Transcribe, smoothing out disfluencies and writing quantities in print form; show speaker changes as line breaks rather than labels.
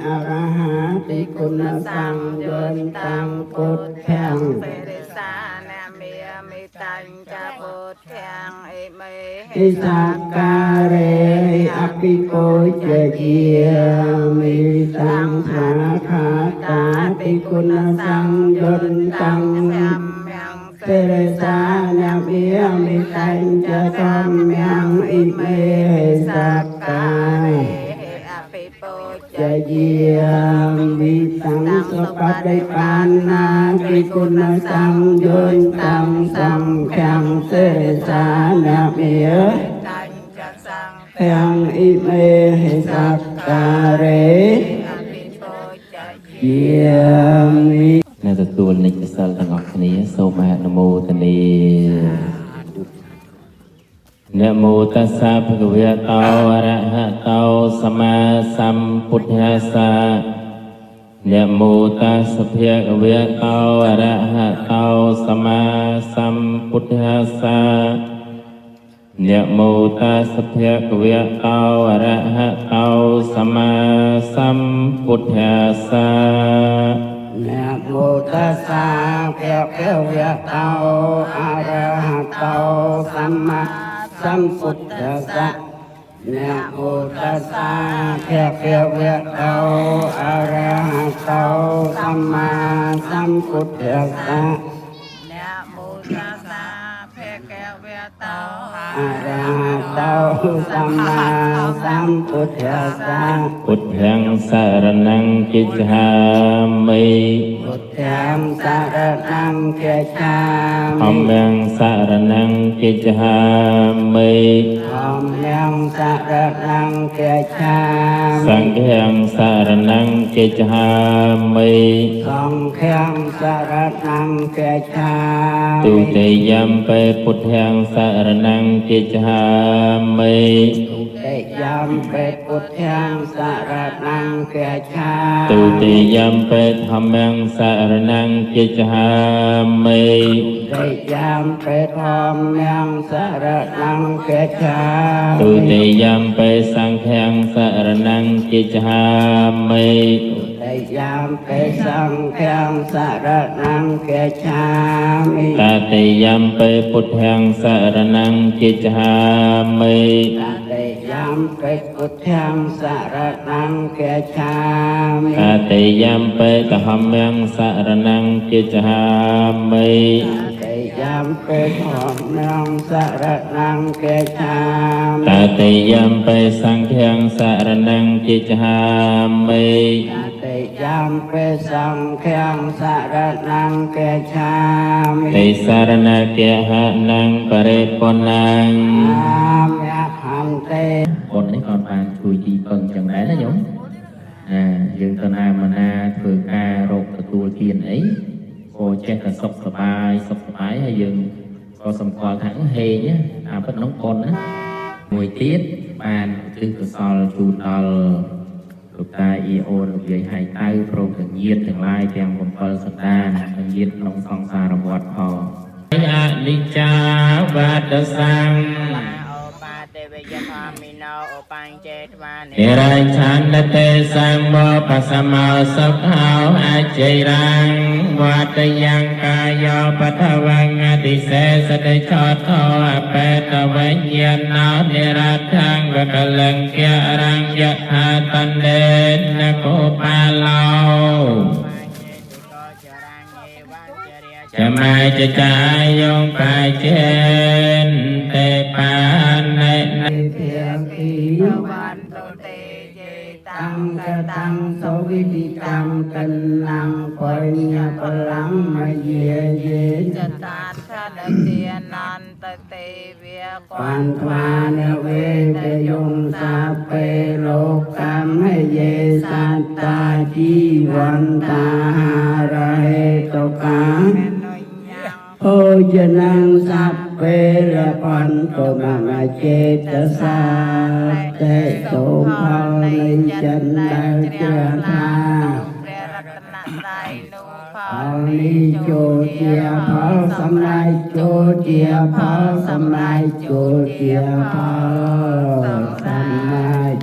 อรหาติกุณสังยนตังพุทธัง
សិរិសានមាមិតញ្ចពុទ្ធាំអិមេហិ
อิสักการเรอภิโกเจเยมิสังขาคาตาติกุณสังยนตัง
សម្យ៉ាង
เตระสานาเมียมิตัญจะธัมยังอิเมสักกา
ហិអភិពុជ
จะเยียมิสังสุปฏิปันนาติกุณสังยนตังสังฆังเสรสานาเมีย
តញ្ចសង្ឃ
ยังอิเมหิสักการเร
អភិពុជ
เยียมิ
នៅទទួលនិច្ចសិលទាំងអស់គ្នាសូមអនុមោទនានមោតស្សៈភគវៈតោអរហតោសម្មាសម្ពុទ្ធស្សៈនមោតស្សៈភគវៈតោអរហតោសម្មាសម្ពុទ្ធស្សៈនមោតស្សៈភគវៈតោអរហតោសម្មាសម្ពុទ្ធស្សៈ
นะโมตัสสะภะคะวะโตอะระหะโตสัมมาสัมพุทธัสสะนะโมตัสสะภะคะวะโตอะระหะโตสัมมาสัมพุทธัสสะ
នមោតស្សៈភគវៈតោ
อะระหะโตสัมมาสัมพุทธัสสะ
ពុទ្ធាំសរណង្កិច្ឆាមិ
พุทธังสรณังคัจฉา
ធ
มิ
ម្មំសរណង្កិច្ឆាមិ
ธัมมังสรณังคัจฉา
ស
มิ
ង្ឃំសរណង្កិច្ឆាមិ
สังฆังสรณังคัจฉา
ទុ
มิ
តិយំបេពុទ្ធាំសរណង្កិច្ឆាមិ
ទុតិយំពេពុទ្ធាំសរណង្គាឆា
ទុតិយំបេធម្មំសរណង្កិច្ឆាមិ
តិយំពេធម្មំសរណង្គាឆា
ទុតិយំបេសង្ឃំសរណង្កិច្ឆាមិ
តិយំពេសង្ឃំសរណង្គាឆាមិ
តតិយំបេពុទ្ធាំសរណង្កិច្ឆាមិ
តតិយំពេពុទ្ធាំសរណង្គាឆាមិ
តតិយំបេធម្មំសរណង្កិច្ឆាមិ
តិយំពេធម្មំសរណង្គាឆា
ត
មិ
តិយំបេសង្ឃំសរណង្កិច្ឆាមិ
តិយំពេសង្ឃំសរណង្គាឆាមិ
តិសរណគហណੰបរិពុណੰ
អាមៈហន្ទេ
បុណ្យនេះក៏បានជួយទីពឹងចឹងដែរណាញោមណាយើងទៅណាមកណាធ្វើការរកទទួលទានអីក៏ចេះតែសុខសប្បាយសុខសប្បាយហើយយើងក៏សម្គាល់ថាហេងណាអាពិតនោះបុណ្យណាមួយទៀតបានឧទ្ទិសកុសលជូនដល់លោកតាអ៊ីអូនលោកយាយហៃតៅព្រមទាំងញាតិទាំងឡាយទាំង7សន្តាននិងញាតិក្នុងសង្សារវដ្តផងអនិច្ចាវត្តសង្
ឧបាទេវយធម្មិណោឧបញ្ចេត្វានិ
និរឆន្ទទេសង្វបសមោសុខោអជិរាំងវត្តយ៉ាងកាយោបថវងអតិសេសតិចោធោអបេតវញ្ញាណោនិរថੰវកលង្ករੰយថាតន្ទេនកោបាឡោចមាចចាយងបាចេនទេបានេ
ភាគី
វន្តុទេយេ
តាំងកតាំងសវិតិតាំងកណ្ណੰបញ្ញបលំមយាយេ
ចតាថនទានន្តទេវៈ
ปันทวานเวทยงสาเปโลกัมเยสัตตาจีวันตาหาระเหตกา
នុញ្ញា
โอจนังสัพเพละปันโตมะมะเจตสาเตโสภาในจันดาเจธา
ព្រះរតនត្រ័យនោះ
ផលនេះចូលជាផលសម្រេចចូលជាផលសម្រេចចូលជាផលសម្រេច